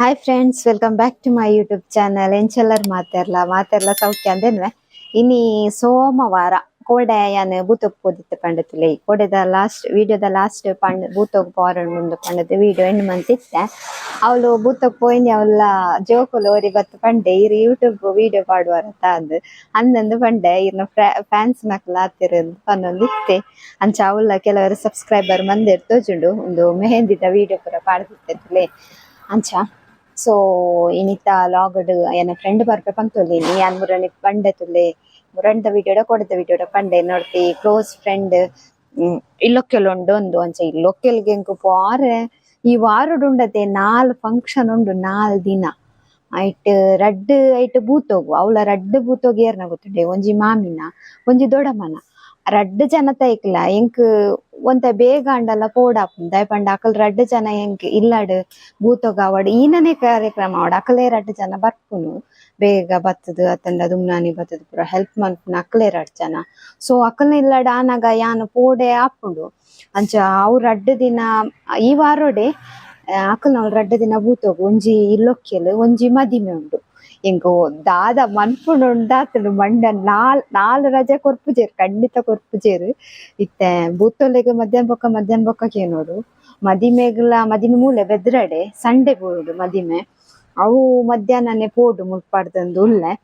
Hi friends, welcome back to my YouTube channel. ಎಂಚೆಲ್ಲರ್ ಮಾತೆರ್ಲ ಮಾತೆರ್ಲ ಸೌಖ್ಯ ಅಂದೇನ್ವೆ. ಇನಿ ಸೋಮವಾರ ಕೋಡೆ ಯಾನ್ ಬೂತೊಗ್ ಪೋದಿತ್ತೆ ಪಂಡತುಲೆ. ಕೋಡೆದ ಲಾಸ್ಟ್ ವಿಡಿಯೋದ ಲಾಸ್ಟ್ ಪಂಡ್ ಬೂತೊಗ್ ಪೋರೊಂಡು ಪಂಡದು ವಿಡಿಯೋ ಎಂಡ್ ಮಂತಿತ್ತೆ. ಅವಳು ಬೂತೊಗ್ ಪೋಯಿನಿ, ಅವಳ ಜೋಕುಲು ಒರಿ ಬತ್ತು ಪಂಡೆ ಇರ್ ಯೂಟ್ಯೂಬ್ ವಿಡಿಯೋ ಪಾಡುವರತ ಅಂದ್ ಅಂದಂದು ಪಂಡೆ, ಇರ್ನ ಫ್ಯಾನ್ಸ್ ನಕುಲು ಆತೆರ್ ಪನ್ನೊಂದಿತ್ತೆ. ಅಂಚ ಅವಳ ಕೆಲವರು ಸಬ್ಸ್ಕ್ರೈಬರ್ ಮಂದೆರ್ ತೋಜುಂಡು, ಒಂದು ಮೆಹಂದಿದ ವಿಡಿಯೋ ಪೂರ ಪಾಡ್ದಿತ್ತೆ. ಅಂಚ ಸೊ ಇನಿತ ಲಾಗಡ್ ಎನ್ನ ಫ್ರೆಂಡ್ ಬರ್ಪೆ ಪಂತೊಲಿನಿ. ಯಾನ್ ಮುರಣಿ ಪಂಡೆ ತುಲೆ, ಮುರಣಿದ ವಿಡಿಯೋಡ ಕೊಡದ ವಿಡಿಯೋಡ ಪಂಡೆ ನೋಡ್ತಿ. ಕ್ಲೋಸ್ ಫ್ರೆಂಡ್ ಇಲ್ಲೊಕ್ಕೆಲ್ ಉಂಡು ಒಂದು. ಅಂಚ ಇಲ್ಲೊಕ್ಕೆಲ್ಗೆ ಎಂಕು ಪೋರೆ ಈ ವಾರಡ್ ಉಂಡತೆ 4 ಫಂಕ್ಷನ್ ಉಂಡು, 4 ದಿನ. ಐಟ್ ರಡ್ಡ್ ಐಟ್ ಬೂತೋಗು, ಅವಳ ರಡ್ಡ್ ಬೂತೋಗು ಏರ್ನ ಗೊತ್ತುಂಡೆ, ಒಂಜಿ ಮಾಮಿನ ಒಂಜಿ ದೊಡಮನ. ರಡ್ಡ್ ಜನ ತೈಕ್ಲ ಎಂಕ್ ಒಂತೆ ಬೇಗ ಅಂಡಲ ಪೋಡಾಪುಂಡು. ದಾಯೆ ಪಂಡ ಅಕಲ್ ರಡ್ಡ್ ಜನ ಎಂಕ್ ಇಲ್ಲಡ್ ಬೂತೊಗ್ ಆವಡ್ ಈನನೆ ಕಾರ್ಯಕ್ರಮ ಆವಡ್ ಅಕಲೇ ರಡ್ಡ್ ಜನ ಬರ್ಪುನು. ಬೇಗ ಬತ್ತದು ಅತ್ತಂಡ ದುಮ್ನಾನಿ ಬತ್ತದು ಪೂರ ಹೆಲ್ಪ್ ಮನ್ಪುನ ಅಕಲೇ ರಡ್ಡ್ ಜನ. ಸೊ ಅಕಲ್ನ ಇಲ್ಲಡ್ ಆನಗ ಯಾನ್ ಪೋಡೆ ಆಪುಂಡು. ಅಂಚ ಅವು ರಡ್ಡ್ ದಿನ ಈ ವಾರೊಡೆ ಅಕಲ್ನ ರಡ್ಡ್ ದಿನ ಬೂತೊಗು, ಒಂಜಿ ಇಲ್ಲೊಕ್ಕೆಲ್ ಒಂಜಿ ಮದಿಮೆ ಉಂಡು. ಎಂಕ್ ದಾದ ಮನ್ಪುಂಡು ಉಂಡಾತುಂಡು ಮಂಡ. ನಾಲ್ ನಾಲ್ ರಜೆ ಕೊರ್ಪುಜೆರ್, ಖಂಡಿತ ಕೊರ್ಪುಜೆರ್. ಇತ್ತೆ ಬೂತೊಲೆಗ್ ಮಧ್ಯಾಹ್ನ ಬೊಕ್ಕ ಮಧ್ಯಾಹ್ನ ಬೊಕ್ಕ ಕೇನೋಡು. ಮದಿಮೆಗ್ಲ ಮದಿಮೆ ಮೂಲೆ ಬೆದ್ರಡೆ ಸಂಡೆ ಪೋಡು ಮದಿಮೆ, ಅವು ಮಧ್ಯಾಹ್ನನೆ ಪೋಡು ಮುಲ್ಪಾಡ್ದಂದು ಉಲ್ಲೆ.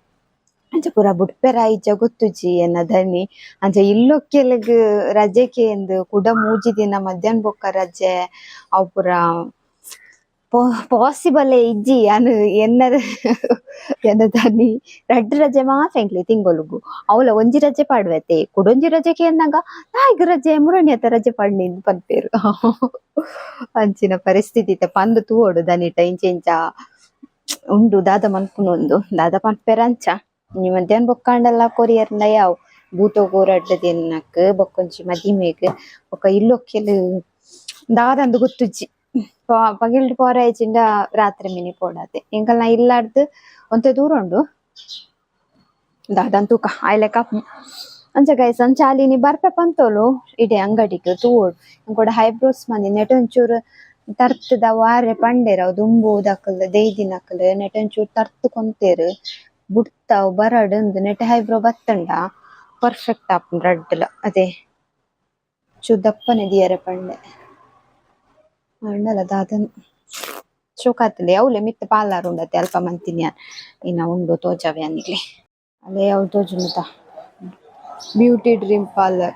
ಅಂಚ ಪೂರ ಬುಡ್ಪೆರ ಇಜ್ಜ ಗೊತ್ತುಜ್ಜಿ ಎನ್ನ ಧನಿ. ಅಂಚ ಇಲ್ಲೊಕ್ಕೆಲ್ಗ್ ರಜೆ ಕೇಂದ್ ಕುಡ 3 ದಿನ ಮಧ್ಯಾಹ್ನ ಬೊಕ್ಕ ರಜೆ ಅವು ಪೂರ ಪಾಸಿಬಲ್ ಇಜ್ಜಿ. ಯಾನ್ ಎನ್ನ ಎನ್ನ ಧನಿ ರಡ್ಡ್ ರಜೆ ಮಾತ್ರ ಎಂಕ್ಲೆ ತಿಂಗೊಲುಗು. ಅವಲ ಒಂಜಿ ರಜೆ ಪಾಡ್ವೆತೆ, ಕುಡೊಂಜಿ ರಜೆ ಕೇನ್ನಗ ನಾಯ್ಗ್ ರಜೆ ಮುರಣಿ ಅತ್ತ ರಜೆ ಪಾಡ್ನಿ ಪನ್ಪೇರು. ಅಂಚಿನ ಪರಿಸ್ಥಿತಿ ಇತ್ತೆ. ಪಂದ್ ತೂವೊಡು ದನಿಟ ಇಂಚ ಇಂಚ ಉಂಡು ದಾದ ಮನ್ಪುನು ಉಂದು ದಾದ ಪನ್ಪೆರ್. ಅಂಚ ಇನಿ ಮಧ್ಯಾಹ್ನ ಬೊಕ್ಕಾಂಡಲ ಕೊರಿಯರ್ಂಡ ಯಾವ್. ಬೂತೊಗು ರಡ್ಡ್ ದಿನಕ್, ಬೊಕ್ಕೊಂಜಿ ಮದಿಮೆಗ್, ಬೊಕ್ಕ ಇಲ್ಲೊಕ್ಕೆಲ್ ದಾದಂದ್ ಗೊತ್ತುಜ್ಜಿ. ಪಗಿಲ್ಡ್ ಪೋರ ಇಜ್ಜಿಂಡ ರಾತ್ರಿ ಮಿನಿ ಪೋಡಾತೆ. ಎಂಕಲ್ನ ಇಲ್ಲಾಡ್ದು ಒಂತೆ ದೂರ ಉಂಡು. ದಾದನ್ ತೂಕ ಆಯ್ಲೆಕ. ಅಂಚ ಗೈಸ್, ಅಂಚ ಅಲಿನಿ ಬರ್ಪೆ ಪಂತೋಲು ಇಡೆ ಅಂಗಡಿಗ್ ತೂವೊಡು. ಎಂಕೊಡ ಹೈಬ್ರೋಸ್ ಮಂದಿ ನೆಟ್ ಒಂಚೂರು ತರ್ತದ ವಾರೆ ಪಂಡೇರ್, ಅವು ದುಂಬು ದಕಲ್ ದೇಯ್ದಿನಕಲ್ ನೆಟ್ ಒಂಚೂರು ತರ್ತ್ ಕೊಂತೇರ್ ಬುಡ್ತಾವ್ ಬರಡ್ ಅಂದ್. ನೆಟ್ ಹೈಬ್ರೋ ಬತ್ತಂಡ ಪರ್ಫೆಕ್ಟ್ ಆಪುಂಡು ರಡ್ಡ್ಲ. ಅದೇ ಚೂರ್ ದಪ್ಪನೆ ದಿಯರೆ ಪಂಡೆ ಅಂಡಲ ದಾದನ್ ಶೋಕಾತುಂಡೆ. ಅವ್ಲೆ ಮಿತ್ತ್ ಪಾರ್ಲರ್ ಉಂಡತೆ, ಅಲ್ಪ ಮಂತಿನಿ ಯಾನ್. ಇನ್ನ ಉಂಡು ತೋಜಾವೆ ನಿಕ್ಲೆ. ಅಲ್ಲೇ ಅವು ತೋಜುಂಡುತ beauty dream parlour.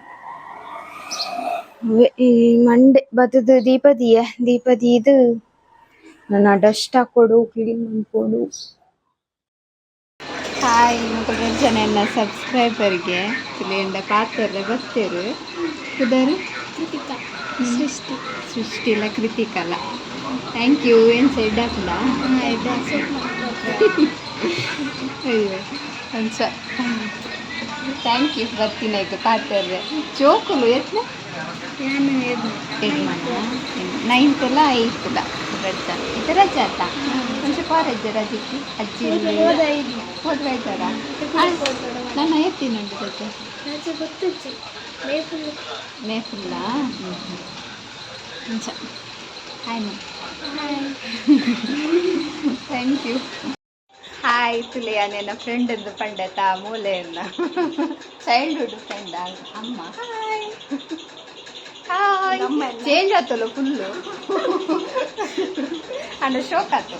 ಈ ಮಂಡೆ ಬತ್ತುದು ದೀಪ ದೀಯೆ, ದೀಪ ದೀದ್ ನನ್ನ ಡಸ್ಟ್ ಹಾಕೊಡು, ಕ್ಲೀನ್ ಮನ್ಪೊಡು. ಹಾಯ್ ಮೊಕುಲು ಜನ ಎನ್ನ ಸಬ್ಸ್ಕ್ರೈಬರ್ಗೆ ತುಲೆಂಡ ಪಾತೆರ್ರೆ ಬತ್ತೇರು. ಪುದರ್? ಕೃತಿಕಾ, ಸೃಷ್ಟಿ. ಸೃಷ್ಟಿಲ ಕೃತಿಕಲ. Thank you. ಏನು ಸೈಡ್ ಹಾಕುಂಡ? ಅಯ್ಯೋ, ಅಂಚ thank you ಬತ್ತಿನೈಕ್ ಪಾತೆರ್ರೆ. ಜೋಕುಲು ಎತ್ನ? ನೈನ್ತ್ ಎಲ್ಲ ಏಯ್ತ್ ರಜಾ ಇದು. ರಜಾ ಆತ ಒಂಚೂರು ಕಾಲೇಜ್ ರಜೆಗೆ ಅಜ್ಜಿ ಹೋದ್ರೆ ಆಯ್ತಾರ. ನನ್ನ ಎತ್ತಿನುಂಟು ರಜೆ. ರಜೆ ಗೊತ್ತುಜ್ಜಿ, ಮೇ ಫುಲ್. ಮೇ ಫುಲ್ಲಾ? ಅಂಚ hi ma'am. Thank you. Hi ತುಲಿಯಾ, ನನ್ನ ಫ್ರೆಂಡ್ ಎಂದು ಪಂಡತ ಮೂಲೆಯನ್ನ ಚೈಲ್ಡ್ಹುಡ್ ಫ್ರೆಂಡ್ ಅಮ್ಮ. Hi hi. Change ಆತಲ್ಲ ಫುಲ್ಲು ಅಂಡ ಶೋಕ್ ಆತು.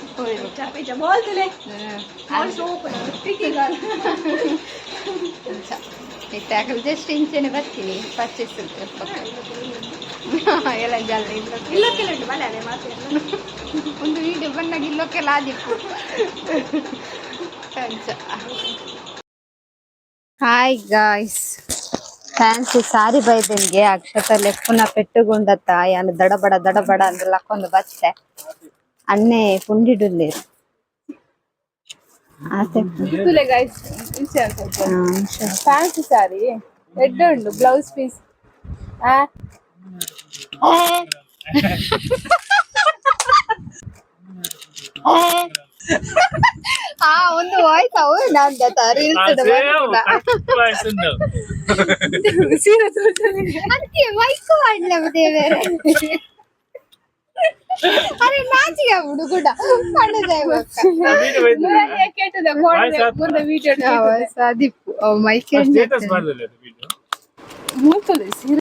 ಬೋಲ್ತಲೆ. ಹ್ಮ್. ಇತ್ತೆ ಅಕಲ್ ಜಸ್ಟ್ ಇಂಚೆನೆ ಬರ್ತೀನಿ ಪರ್ಚೇಸ್ ಎಲ್ಲ ಜಲ್ದಿ. ಇಲ್ಲಕ್ಕೆಲ್ಲ ಬಲೆ ಅದೇ ಮಾತು. ಒಂದು ವಿಡಿಯೋ ಬಂದಾಗ ಇಲ್ಲೊಕ್ಕೆಲ್ಲ ಆದಿಪ್ಪು. ಅಂಚ hi guys, fancy ಸಾರಿ ಬೈದನ್ಗೆ ಅಕ್ಷತ ಲೆಪ್ಪುನ ಪೆಟ್ಟುಗುಂಡತ್ತ. ಯಾನ್ ದಡಬಡ ದಡಬಡ ಅಂದ್ ಲಕ್ಕೊಂದು ಬತ್ತೆ. ಅನ್ನೆ ಪುಂಡಿಡುಲ್ಲೇರು ಆತೆ. ತುಲೆ ಗೈಸ್, ಫ್ಯಾನ್ಸಿ ಸಾರಿ ಎಡ್ಡೆ ಉಂಡು, ಬ್ಲೌಸ್ ಪೀಸ್ ಆ. ಆ ಒಂದು ವಾಯ್ಸ್ ಅವು ನಂದ ರೀಲ್ಸ್. ಸೀರೆ ತೋರ್ಸೋದಿಲ್ಲ. ಅದಕ್ಕೆ ಮೈಕ್ ಮಾಡ್ಲ ದೇವರೇ. ಅರೆ ನಾಚಿಗೆ ಆಗ್ಬಿಡು ಗುಡ ಪಂಡದ. ಕೇಟದ ಮುರ್ದ ವಿಡಿಯೋ. ಸದಿಪ್ಪು ಮೈಕ್. ಸ್ಟೇಟಸ್ ಮಾಡಲಿಲ್ಲ ವಿಡಿಯೋ. ಮೂತುಲೆ ಸೀರೆ.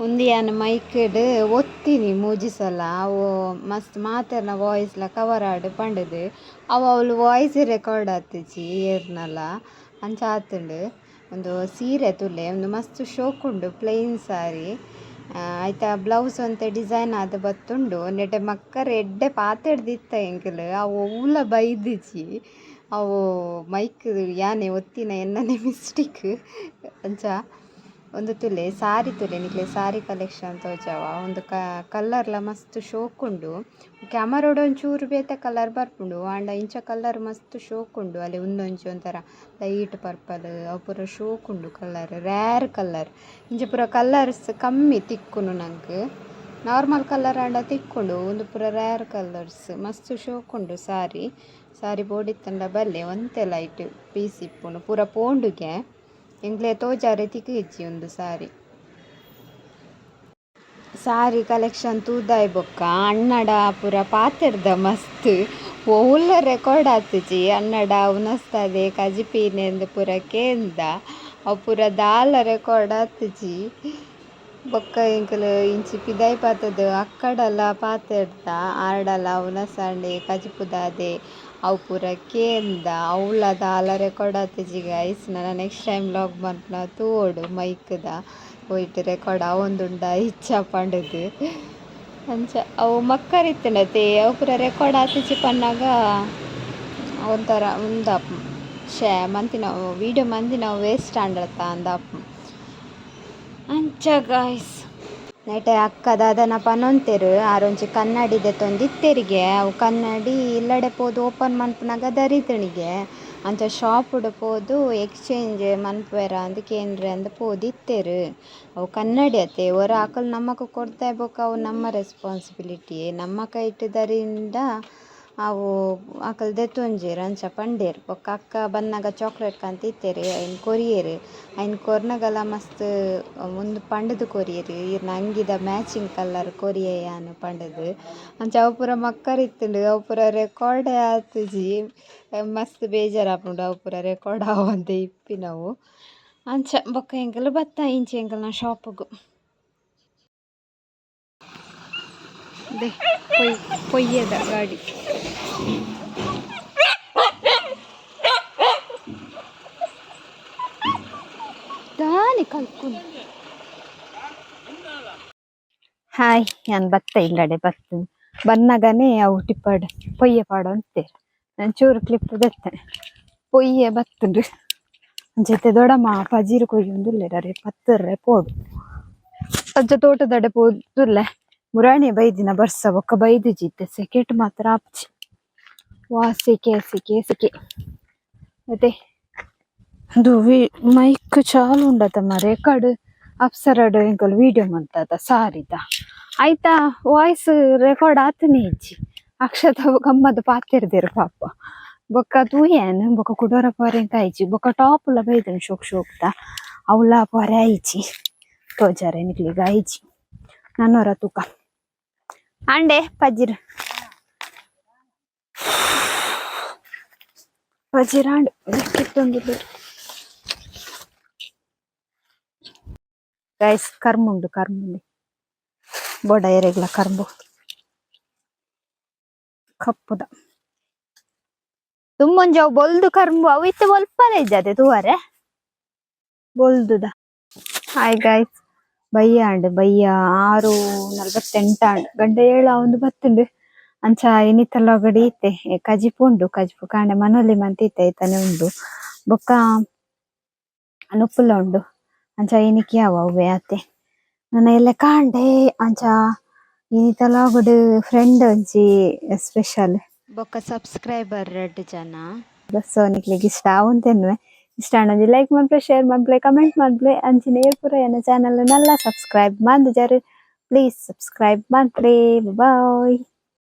ಉಂದಿಯಾನ ಮೈಕ್ಡ್ ಒತ್ತಿನಿ ಮೂಜಿ ಸಲ. ಅವು ಮಸ್ತ್ ಮಾತೆರ್ನ ವಾಯ್ಸ್ಲ ಕವರ್ ಆಡ್ ಪಂಡದು. ಅವು ಅವ್ಲು ವಾಯ್ಸ್ ರೆಕಾರ್ಡ್ ಆತಿಜಿ ಏರ್ನಲ, ಅಂಚ ಆತುಂಡು. ಒಂದು ಸೀರೆ ತೂಲೆ, ಒಂದು ಮಸ್ತ್ ಶೋಕುಂಡು ಪ್ಲೈನ್ ಸಾರಿ. ಐತ ಬ್ಲೌಸ್ ಒಂತೆ ಡಿಸೈನ್ ಆದ್ ಬತ್ತುಂಡು. ನೆಟೆ ಮಕ್ಕರ್ ಎಡ್ಡೆ ಪಾತೆರ್ದಿತ್ತ ಎಂಕುಲು, ಅವು ಒವ್ಲ ಬೈದಿಜಿ. ಅವು ಮೈಕ್ ಯಾನೆ ಒತ್ತಿನ ಎನ್ನನೆ ಮಿಸ್ಟೇಕ್. ಅಂಚ ಒಂದು ತೂಲೆ ಸಾರಿ ತೂಲೆ, ನಿಕ್ಲೆ ಸಾರಿ ಕಲೆಕ್ಷನ್ ತೋಜಾವ. ಒಂದು ಕಲರ್ಲ ಮಸ್ತ್ ಶೋಕುಂಡು. ಕ್ಯಾಮರಾಡ್ ಒಂಚೂರು ಬೇತೆ ಕಲರ್ ಬರ್ಪುಂಡು, ಆಂಡ ಇಂಚ ಕಲರ್ ಮಸ್ತ್ ಶೋಕುಂಡು. ಅಲೆ ಉಂದೊಂಜಿ ಒಂಥರ ಲೈಟ್ ಪರ್ಪಲ್, ಅವು ಪೂರ ಶೋಕುಂಡು colour, rare colour. ಇಂಚ ಪೂರ ಕಲರ್ಸ್ ಕಮ್ಮಿ ತಿಕ್ಕುನು ನಂಕ್. ನಾರ್ಮಲ್ ಕಲರ್ ಆಂಡ ತಿಕ್ಕುಂಡು, ಉಂದು ಪೂರ ರೇರ್ ಕಲರ್ಸ್. ಮಸ್ತ್ ಶೋಕುಂಡು ಸಾರಿ. ಸಾರಿ ಬೋಡಿತ್ತಂಡ ಬಲ್ಲೆ. ಒಂತೆ ಲೈಟ್ ಪೀಸ್ ಇಪ್ಪುಂಡು, ಪೂರ ಪೋಂಡುಗೆ, ಎಂಕ್ಲೆ ತೋಜಾರೆ ತಿಕ್ಕಿಜ್ಜಿ. ಉಂದು ಸಾರಿ. ಸಾರಿ ಕಲೆಕ್ಷನ್ ತೂದಾಯ್ ಬೊಕ್ಕ ಅಣ್ಣಡ ಪೂರ ಪಾತೆರ್ದ ಮಸ್ತ್. ಒವುಲ ರೆಕಾರ್ಡ್ ಆತಿಜಿ. ಅಣ್ಣಡ ಉನಸ್ತದೆ ಕಜಿಪೀನೆಂದು ಪೂರ ಕೇಂದ, ಅವು ಪೂರ ದಾಲ ರೆಕಾರ್ಡ್ ಆತಿಜಿ. ಬೊಕ್ಕ ಎಂಕುಲು ಇಂಚಿ ಪಿದಾಯಿ ಪತ್ತುದು ಅಕ್ಕಡಲ ಪಾತೆರ್ದ. ಆರ್ಡಲ ಉನಸಾಂಡೆ ಕಜಿಪುದಾದೆ ಅವು ಪೂರ ಕೇಂದ, ಅವ್ಲ ದಾಲ ರೆಕಾರ್ಡ್ ಆತಿಜಿ ಗೈಸ್. ನನ next time vlog ಮನ್ಪುನ ತೂವೊಡು, ಮೈಕ್ದ ಒಯ್ಟ್ ರೆಕಾರ್ಡ್ ಆವೊಂದುಂಡ ಇಜ್ಜ ಪಂಡುದು. ಅಂಚ ಅವು ಮಕ್ಕರ್ ಇತ್ತುಂಡತೆ, ಅವು ಪೂರ ರೆಕಾರ್ಡ್ ಆತಿಜಿ ಪನ್ನಗ ಒಂಥರ ಉಂದಾಪ್ ಶೇ ಮಂತಿನವು ವೀಡಿಯೋ ಮಂತಿನವು ವೇಸ್ಟ್ ಆಂಡತ ಅಂದಾಪ್. ಅಂಚ ಗಾಯ್ಸ್, ನೆಟೆ ಅಕ್ಕ ದಾದನ ಪನೊಂತೆರ್. ಆರೊಂಜಿ ಕನ್ನಡಿ ದೆತ್ತೊಂದಿತ್ತೆರಿಗೆ. ಅವು ಕನ್ನಡಿ ಇಲ್ಲಡೆ ಪೋದು ಓಪನ್ ಮನ್ಪುನಗ ದರಿತಣಿಗೆ. ಅಂಚ ಶಾಪುಡು ಪೋದು ಎಕ್ಸ್ಚೇಂಜ್ ಮನ್ಪುವೆರ ಅಂದ್ ಕೇಂಡ್ರೆ ಅಂದ್ ಪೋದಿತ್ತೆರ್. ಅವು ಕನ್ನಡಿ ಅತ್ತೆ, ಒರ ಅಕುಲು ನಮಕ್ ಕೊರ್ತೆ ಬೊಕ ಅವು ನಮ್ಮ ರೆಸ್ಪಾನ್ಸಿಬಿಲಿಟಿ. ನಮ್ಮ ಕೈಟ್ ದರಿಂಡ ಅವು ಅಕುಲು ದೆತ್ತೊಂಜೆರ್, ಅಂಚ ಪಂಡೆರ್. ಬೊಕ್ಕ ಅಕ್ಕ ಬನ್ನಗ ಚಾಕ್ಲೇಟ್ ಕಂತಿತ್ತೆರ್, ಐನ್ ಕೊರಿಯೆರ್. ಐನ್ ಕೊರ್ನಗಲ ಮಸ್ತ್ ಉಂದು ಪಂಡುದು ಕೊರಿಯೆರ್, ಈರ್ನ ಅಂಗಿದ ಮ್ಯಾಚಿಂಗ್ ಕಲರ್ ಕೊರಿಯೆ ಯಾನ್ ಪಂಡುದು. ಅಂಚ ಅವು ಪೂರ ಮಕ್ಕರ್ ಇತ್ತುಂಡು, ಅವು ಪೂರ ರೆಕಾರ್ಡ್ ಆತುಜಿ. ಮಸ್ತ್ ಬೇಜಾರಾಪುಂಡು ಅವು ಪೂರ ರೆಕಾರ್ಡ್ ಆವಂದೆ ಇಪ್ಪಿನವು. ಅಂಚ ಬೊಕ್ಕ ಎಂಕುಲು ಬತ್ತ ಇಂಚ ಎಂಕಲ್ನ ಶಾಪುಗು. ದೆ ಪೊಯ್ ಪೊಯ್ಯದ ಗಾಡಿ. ದಾನೆ ಕಲ್ಪುನು. ಹಾಯ್, ಯಾನ್ ಬತ್ತ ಇಲ್ಲಡೆ ಬತ್ತು ಬನ್ನಗನೆ ಅವು ಟಿಪ್ಪಡ್ ಪೊಯ್ಯೆ ಪಾಡೊಂತೇರ್. ನಾನ್ ಚೂರು ಕ್ಲಿಪ್ ದೆತ್ತೆ. ಪೊಯ್ಯೆ ಬತ್ತುಂಡು. ಅಂಚತೆ ದೊಡಮ್ಮ ಪಜೀರು ಕೊಯ್ಯೊಂದುಲ್ಲೆರ್, ಅರೆ ಪತ್ತುರ್ರೆ ಪೋಡು. ಅಂಚ ತೋಟದಡೆ ಪೋದುಲ್ಲೆ. ಮುರಾಣಿ ಬೈದಿನ ಬರ್ಸ ಬೊಕ್ಕ ಬೈದಿಜಿ. ಇತ್ತೆ ಸೆಕೆಟ್ ಮಾತ್ರ ಆಪುಜಿ. ವಾ ಸೆಕೆ ಸೆಕೆ ಸೆಕೆ. ಅದೇ ಅದು ಮೈಕ್ ಚಾಲು ಉಂಡತ ಮಾರ್ರೆ. ರೆಕಾರ್ಡ್ ಅಪ್ಸರಡ್ ಎಂಕುಲು ವಿಡಿಯೋ ಮಂತದ ಸಾರಿದ, ಆಯ್ತಾ? ವಾಯ್ಸ್ ರೆಕಾರ್ಡ್ ಆತನೇ ಇಜ್ಜಿ. ಅಕ್ಷತ ಗಮ್ಮತ್ ಪಾತೆರ್ದೆರ್ ಪಾಪ. ಬೊಕ್ಕ ತೂಯೆನ್ ಬೊಕ್ಕ ಕುಡೋರ ಪೋರೆ ಆಯ್ಜಿ. ಬೊಕ್ಕ ಟಾಪ್ ಲ ಬೈದುಂಡು ಶೋಕ್ ಶೋಕ್ದ, ಅವ್ಲ ಪೋರೆ ಆಯ್ಜಿ. ತೋಜಾರೆ ನಿಕ್ಲೆಗ್ ಆಯ್ಜಿ. ನನೊರ ತೂಕ. ಅಂಡೆ ಪಜಿರ್ ಪಜಿರಾಂಡ್ ಕಿತ್ತೊಂದುಲ್ಲೆರ್ ಗೈಸ್. ಕರ್ಮುಂಡು, ಕರ್ಮುಂಡು ಬೋಡ ಎರೆಗ್ಲ ಕರ್ಬು ಕಪ್ಪುದ ತುಂಬೊಂಜಿ. ಅವು ಬೊಲ್ದು ಕರ್ಂಬು, ಅವು ಇತ್ತೆ ಒಲ್ಪಲ ಇಜ್ಜದೆ ತೂವರೆ ಬೊಲ್ದುದ. ಹಾಯ್ ಗಾಯ್ಸ್, ಬಯ್ಯ ಆಂಡ್. ಬಯ್ಯ 6:48 ಆಂಡ್. ಗಂಟೆ 7 ಆವೊಂದು ಬತ್ತುಂಡು. ಅಂಚ ಇನಿತ ಗಡಿ ಇತ್ತೆ ಕಜಿಪು ಉಂಡು. ಕಜಿಪು ಕಾಂಡೆ ಮನೊಲಿ ಮಂತ್ ಇತ್ತೆ ಐತನೆ ಉಂಡು. ಬೊಕ್ಕ ನುಪ್ಪುಲ ಉಂಡು. ಅಂಚ ಇನಿಕ್ ಯಾವ ಅವ್ವೆ ಅತೆ. ನನ ಎಲ್ಲೆ ಕಾಂಡೆ. ಅಂಚ ಇನಿತ ಲಾಗುಡು ಫ್ರೆಂಡ್ ಒಂಜಿ ಸ್ಪೆಷಲ್, ಬೊಕ್ಕ ಸಬ್ಸ್ಕ್ರೈಬರ್ ರಡ್ಡ್ ಜನ. ಸೊ ನಿಕ್ಲೆಗ್ ಇಷ್ಟ ಆವುಂತೆನ್ನುವೆ. ಇಷ್ಟ ಆಂಡ ಒಂಜಿ ಲೈಕ್ ಮನ್ಪುಲೆ, ಶೇರ್ ಮನ್ಪುಲೆ, ಕಮೆಂಟ್ ಮನ್ಪುಲೆ. ಅಂಚಿನ ಪೂರ ಎನ್ನ channel Nalla subscribe ಮಂದಿಜರ್, please subscribe ಮನ್ಪುಲೆ. Boy.